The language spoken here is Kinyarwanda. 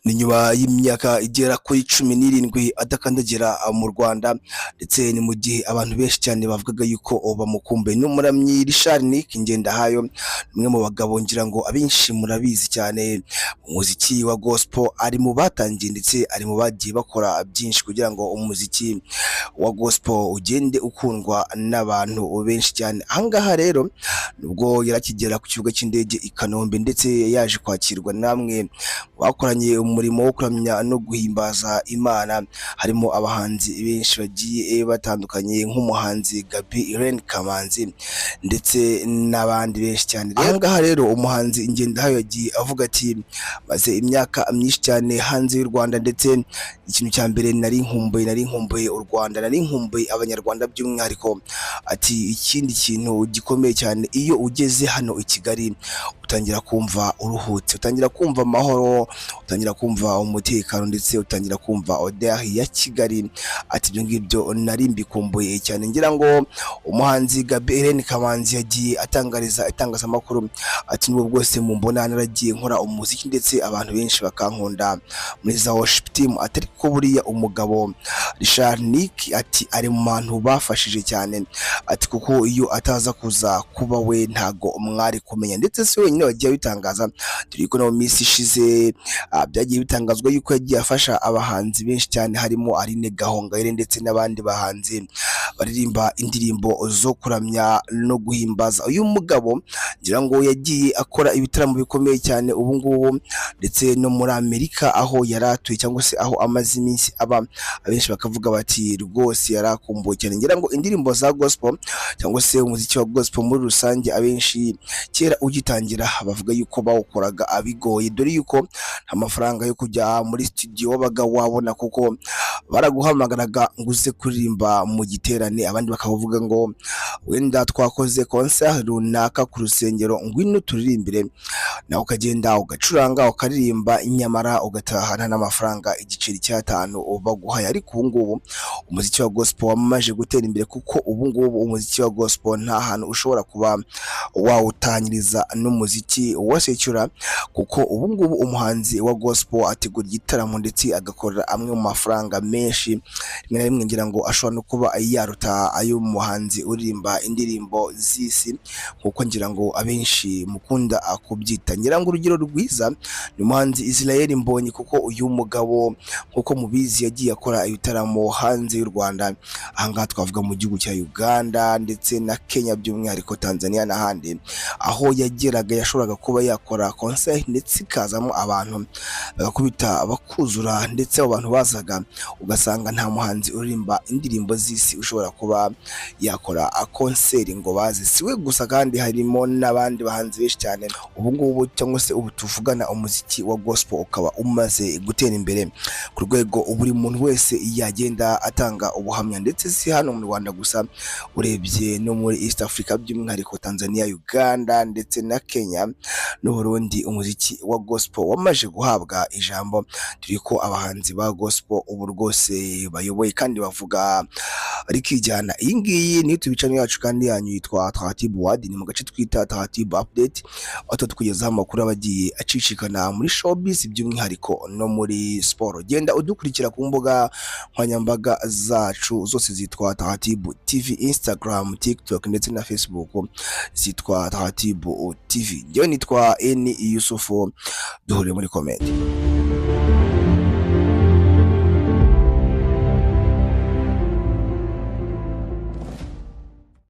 Ni nyuma y'imyaka igera kuri 17 adakandagira mu Rwanda, ndetse ni mu gihe abantu benshi cyane bavugaga yuko bamukumbuye. Ni umuramyi Richard Nick Ngendahayo, umwe mu bagabo ngira ngo abenshi murabizi cyane mu muziki wa gospel, ari mu batangiye ndetse ari mu bagiye bakora byinshi kugira ngo umuziki wa gospel ugende ukundwa n'abantu benshi cyane. Ahangaha rero nubwo yarakigera ku kibuga cy'indege i Kanombe, ndetse yaje kwakirwa namwe bakoranye umurimo wo kuramya no guhimbaza Imana, harimo abahanzi benshi bagiye batandukanye nk'umuhanzi Gaby Irene Kamanzi ndetse n'abandi benshi cyane. Ahangaha rero umuhanzi Ngendahayo yagiye avuga ati: "Maze imyaka myinshi cyane hanze y'u Rwanda, ndetse ikintu cya mbere nari nkumbuye u Rwanda, nari nkumbuye Abanyarwanda by'umwihariko." Ati: "Ikindi kintu gikomeye cyane, iyo ugeze hano i Kigali utangira kumva uruhutse, utangira kumva amahoro, utangira kumva umutekano, ndetse utangira kumva odeur ya Kigali." Ati: "Ibyo ngibyo nari mbikumbuye cyane." Ngira ngo umuhanzi Gaby Irene Kamanzi yagiye atangariza itangazamakuru ati: "Nubwo bwose mumbona naragiye nkora umuziki ndetse abantu benshi bakankunda muri za worship team, atari ko buriya umugabo Richard Nick," ati, "ari mu bantu bafashije cyane," ati, "kuko iyo ataza kuza kuba we ntago mwari kumenya." Ndetse si wenyine wagiye abitangaza, dore ko no mu minsi ishize byagiye bitangazwa yuko yagiye afasha abahanzi benshi cyane, harimo Aline Gahongayire ndetse n'abandi bahanzi baririmba indirimbo zo kuramya no guhimbaza. Uyu mugabo ngira ngo yagiye akora ibitaramo bikomeye cyane ubu ngubu, ndetse no muri Amerika aho yari atuye cyangwa se aho amaze iminsi aba, abenshi bakavuga bati rwose yari akumbuye cyane. Ngira ngo indirimbo za gospel cyangwa se umuziki wa gospel muri rusange, abenshi kera ugitangira bavuga yuko bawukoraga abigoye, dore yuko nta mafaranga yo kujya muri studio wabaga wabona, kuko baraguhamagaraga ngo uze kuririmba mu giterane, abandi bakavuga ngo wenda twakoze concert runaka ku rusengero, ngwino turirimbire, nawe ukagenda ugacuranga ukaririmba, nyamara ugatahana n'amafaranga igiceri cy'atanu baguhaye. Ariko ubu ngubu umuziki wa gospel wamaze gutera imbere, kuko ubu ngubu umuziki wa gospel nta hantu ushobora kuba wawutanyiriza n'umuziki wa secular, kuko ubu ngubu umuhanzi wa gospel ategura igitaramo ndetse agakorera amwe mu mafaranga menshi, rimwe na rimwe ngira ngo ashobora no kuba yaruta ay'umuhanzi uririmba indirimbo z'isi, nkuko ngira ngo abenshi mukunda kubyita. Ngira ngo urugero rwiza ni umuhanzi Israel Mbonyi, kuko uyu mugabo nkuko mubizi yagiye akora ibitaramo hanze y'u Rwanda. Ahangaha twavuga mu gihugu cya Uganda ndetse na Kenya, by'umwihariko Tanzania n'ahandi, aho yageraga yashoboraga kuba yakora concert ndetse ikazamo abantu bagakubita bakuzura, ndetse abo bantu bazaga ugasanga nta muhanzi uririmba indirimbo z'isi ushobora kuba yakora concert ngo baze. Si we gusa kandi, harimo n'abandi bahanzi benshi cyane. Ubu ngubu cyangwa se ubu tuvugana, umuziki wa gospel ukaba umaze gutera imbere ku rwego buri muntu wese yagenda atanga ubuhamya, ndetse si hano mu Rwanda gusa, urebye no muri East Africa, by'umwihariko Tanzania, Uganda ndetse na Kenya n'Uburundi, umuziki wa gospel wamaze guhabwa ijambo, dore ko abahanzi ba gospel ubu rwose bayoboye kandi bavuga rikijyana. Iyi ngiyi ni YouTube channel yacu kandi yanyu yitwa Taratibu Wadi, ni mu gace twita Taratibu Update, aho tukugezaho amakuru aba agiye acicikana muri showbiz, by'umwihariko no muri siporo. Genda udukurikira ku mbuga nkoranyambaga zacu zose zitwa Taratibu TV, Instagram, TikTok ndetse na Facebook zitwa Taratibu TV. Njyewe nitwa Eni Yusufu, duhuriye muri comment.